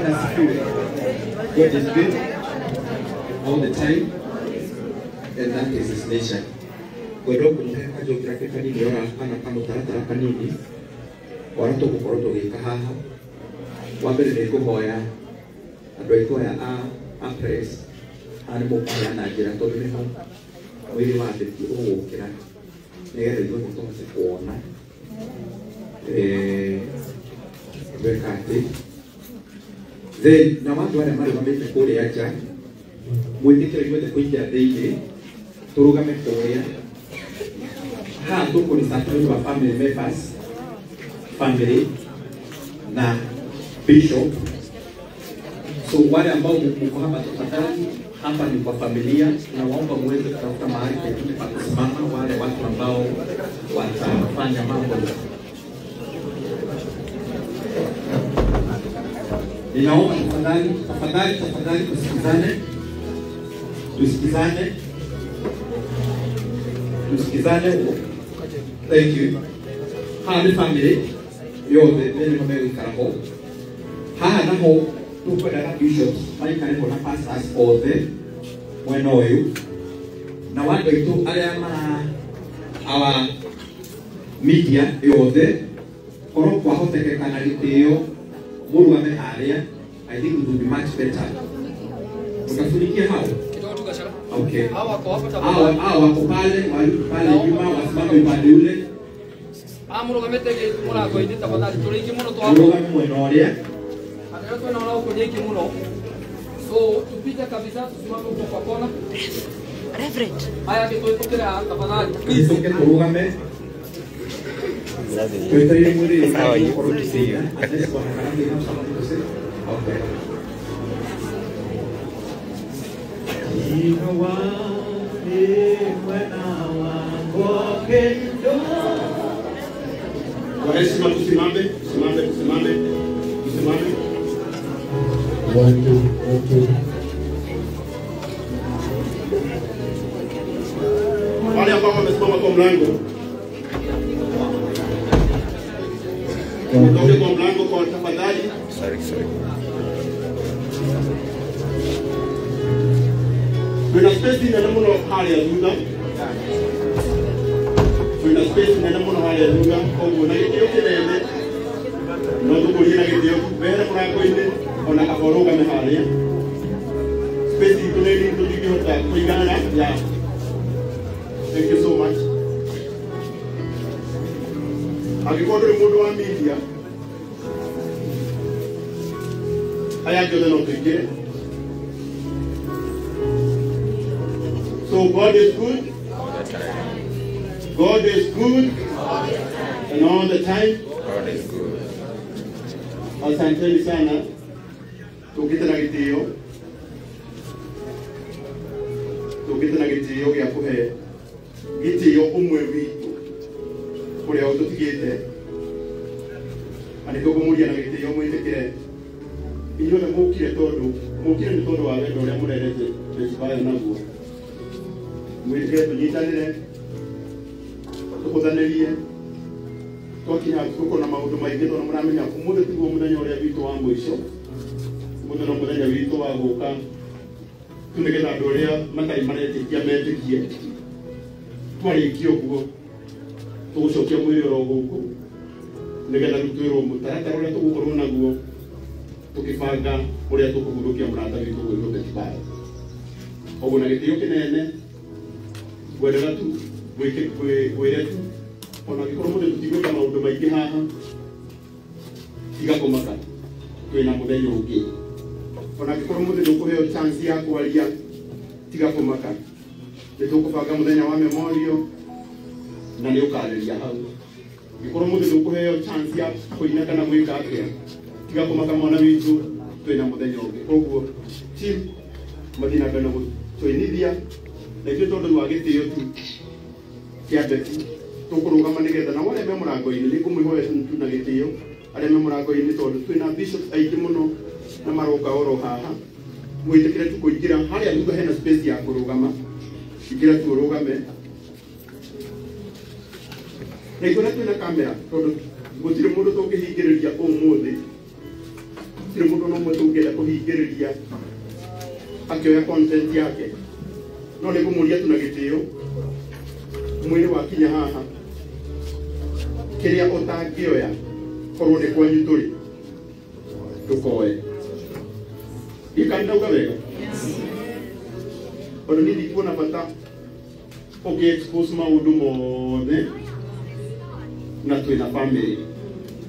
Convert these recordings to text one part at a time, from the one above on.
Bwana asifiwe. God is good all the time, and that is his nature. Ngwenda kũmũhe kanjũkĩra ke kanini ora kana kamũtaratara kanini ora tũgũkorwo tũgĩka haha. Wa mbere nĩ ngũhoya andũ aitũ aya a press haha nĩ mũkũheana njĩra tondũ nĩho mwĩrĩ wa Betty ũgũkĩra nĩgetha ithuothe tũhote kuona gwĩka atĩ. Then na andũ arĩa marũgamĩte kũrĩa nja mwĩtĩkĩre ithuothe kũingĩra thĩinĩ tũrũgame kũrĩa haha tũkũrĩca wa family members, family na bishop. So wale ambao mko hapa tafadhali, hapa ni kwa familia, tunawaomba muweze kutafuta mahali pengine pa kusimama, wale watu ambao watafanya mambo. Ninaomba tafadhali, tafadhali, tafadhali tusikizane. Tusikizane. Tusikizane. Thank you. Haha ni family yothe nĩ megũikara ho. Haha naho tukwendaga bishops maikare ho na pastors othe mwena ũyũ na andũ aitũ arĩa mara our media yothe korwo kwahotekeka na gĩtĩo mũrũgame harĩa. I think it would be much better. Utafunikia hao? Okay. Hao wako pale, pale nyuma wasimame upande ule. Mũrũgamĩte mũrango-inĩ tafadhali, tũrĩ aingĩ mũno twa mũrũgame mwena ũrĩa. Andũ arĩa twĩnao nao nĩ aingĩ mũno. So tupite kabisa, tusimame huko kwa kona. Reverend. Haya tũhĩtũkĩre haha tafadhali. Tũke tũrũgame. Twetereire mwĩrĩ ũkorwo tũkĩiga. Okay. Kwa heshima tusimame, tusimame, tusimame, tusimame. 1 2 1 2. Wale ambao wamesimama kwa mlango, mtoke kwa mlango kwa tafadhali. Sorry, sorry. Tuna space nene muno harĩa thutha. Tuna space nene muno harĩa thutha, koguo na gĩtĩo kĩnene no tũkũrie na gĩtĩo wehere mũrango-inĩ ona kaba ũrũgame harĩa. Space itũ nĩ nini tũtingĩhota kũiganana. Yeah. Thank you so much. Angĩkorwo ndũrĩ mũndũ wa media, aya angĩ othe no tũingĩre. So God is good. All the time. God is good. All the time. And all the time. God is good. Asanteni sana. Tũkĩte na gĩtĩo. Tũkĩte na gĩtĩo gĩa kũhe gĩtĩo ũmwe witũ ũrĩa ũtũtigĩte. Na nĩtũkũmũria na gĩtĩo mwĩtĩkĩre. Inyuothe mũkire tondũ mũkire nĩ tondũ wa wendo ũrĩa mũrerete Betty Bayo naguo. Mwĩtĩkĩre tũnyitanĩre, tũhũthanĩrie, twakinya gũkorwo na maũndũ maingĩ tondũ mũramenya ũmũthĩ tiguo mũthenya ũrĩa witũ wa mũico. Ũmũthĩ no mũthenya witũ wa gũka tu nĩgetha andũ arĩa matarĩ maretĩkia metĩkie. Twarĩkia ũguo tũgũcokia mwĩrĩ oro gũkũ nĩgetha rĩu twĩrwo mũtaratara ũrĩa tũgũkorwo naguo tũkĩbanga ũrĩa tũkũhurũkia mũrata witũ gwĩtwo Betty Bayo. Koguo na gĩtĩo kĩnene ngwendaga tu ngwĩre tu ona angĩkorwo mũthĩ tũtigwĩka maũndũ maingĩ haha, tiga kũmaka, twĩna mũthenya ũngĩ. Ona angĩkorwo mũthĩ ndũkũheo chance ya kwaria, tiga kũmaka, nĩ tũkũbanga mũthenya wa memorial na nĩ ũkarĩria hau. Angĩkorwo mũthĩ ndũkũheo chance ya kũina kana gwĩka atĩa, tiga kũmaka mwana witũ, twĩna mũthenya ũngĩ. Koguo team mathiĩ na mbere na gũtũinithia na ithuĩ tondũ wa gĩtĩo tu kĩa Betty tũkũrũgama nĩgetha na arĩa me mũrango-inĩ nĩ ngũmwĩhoya tu na gĩtĩo arĩa me mũrango-inĩ tondũ twĩna bishops aingĩ mũno na maroka oro haha. Mwĩtĩkĩre tu kũingĩra harĩa thutha hena space ya kũrũgama, ingĩra tu ũrũgame. Na ithuĩ twĩna kamera tondũ gũtirĩ mũndũ tũngĩhingĩrĩria ũmũthĩ. Gũtirĩ mũndũ no ũmwe tũngĩenda kũhingĩrĩria akĩoya content yake. No nĩ ngũmũria tu na gĩtĩo, mwĩrĩ wakinya haha, kĩrĩa ũtangĩoya korwo nĩ kwanyu tũrĩ ndũkoe. Ndiũĩ ndauga wega? Tondũ niĩ ndikuona bata ũngĩ expose maũndũ mothe, na twĩna family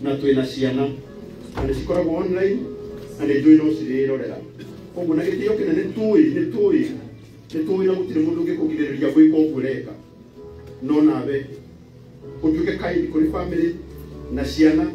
na twĩna ciana na nĩ cikoragwo online na nĩ njũĩ no cirĩrorera. Koguo na gĩtĩo kĩnene tũĩ nĩ tũĩ nĩ tũĩ na gũtirĩ mũndũ ũngĩkũgirĩrĩria gwĩka ũguo ũreka, no nawe ũtuĩke kind kũrĩ family na ciana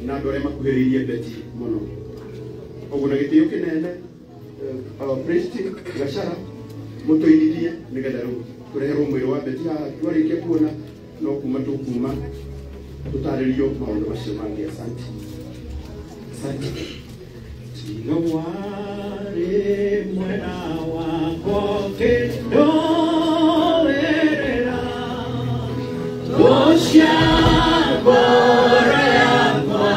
na andũ arĩa makuhĩrĩirie Betty mũno. Koguo na gĩtĩo kĩnene, our praise team Gachara mũtũinithie nĩgetha rĩu tũreherwo mwĩrĩ wa Betty haha. Twarĩkia kuona no kuma tũkuma tũtarĩrio maũndũ macio mangĩ. Asante, asante. Tiga warĩ mwena wakwa ũkĩndũĩrĩra, thũ cia ngoro yakwa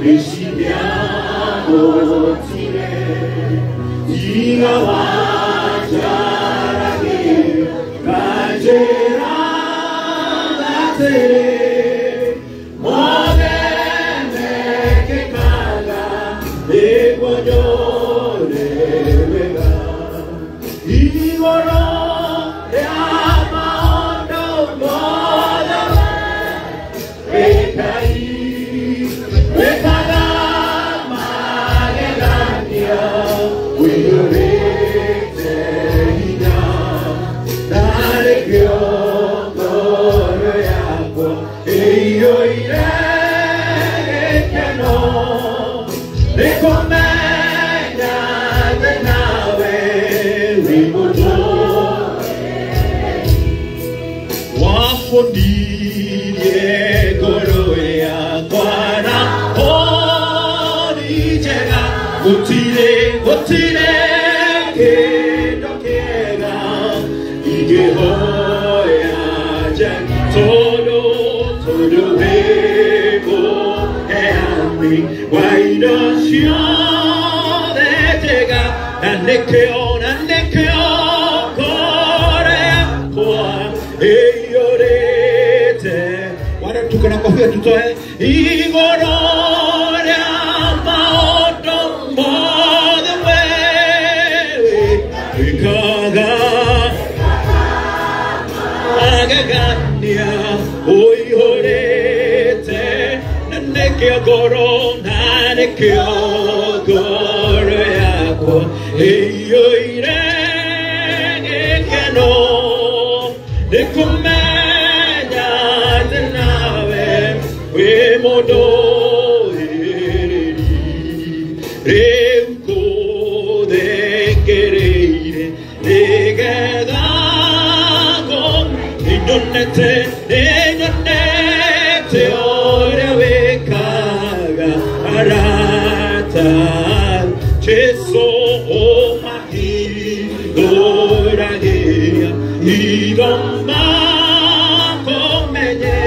nĩcindiahotire. Tiga wanjaragia nganjĩra atĩrĩ, mothe mekĩkaga nĩguo nyone wega. Igũrũ rĩa maũndũ mothe wee Ngai wĩkaga magegania, ũiyũrĩte hinya, na nĩkĩo ngoro yakwa ĩiyũire gĩkeno. Nĩ kũmenya atĩ nawe wĩ mũtũũrĩri. Wahonirie ngoro yakwa na honi njega, gũtirĩ gũtirĩ kĩndũ kĩega ingĩhoya njega, tondũ tondũ wĩ mũheani wa indo ciothe njega, na nĩkĩo na nĩkĩo ngoro yakwa ĩiyũrĩte. Wana tuko na kofia tutoe igũrũ rĩa maũndũ mothe wee wĩkaga magegania, ũihũrĩte, na nĩkĩo ngoro na nĩkĩo ngoro yakwa ĩiyũire gĩkeno. Nĩ kũmenya atĩ nawe wĩ mũndũĩrĩri, rĩu kũthengereire nĩgetha nĩnyonete nĩnyonete ũrĩa wĩkaga arata. Jesũ ũmahingũragĩria hitho makũmenye.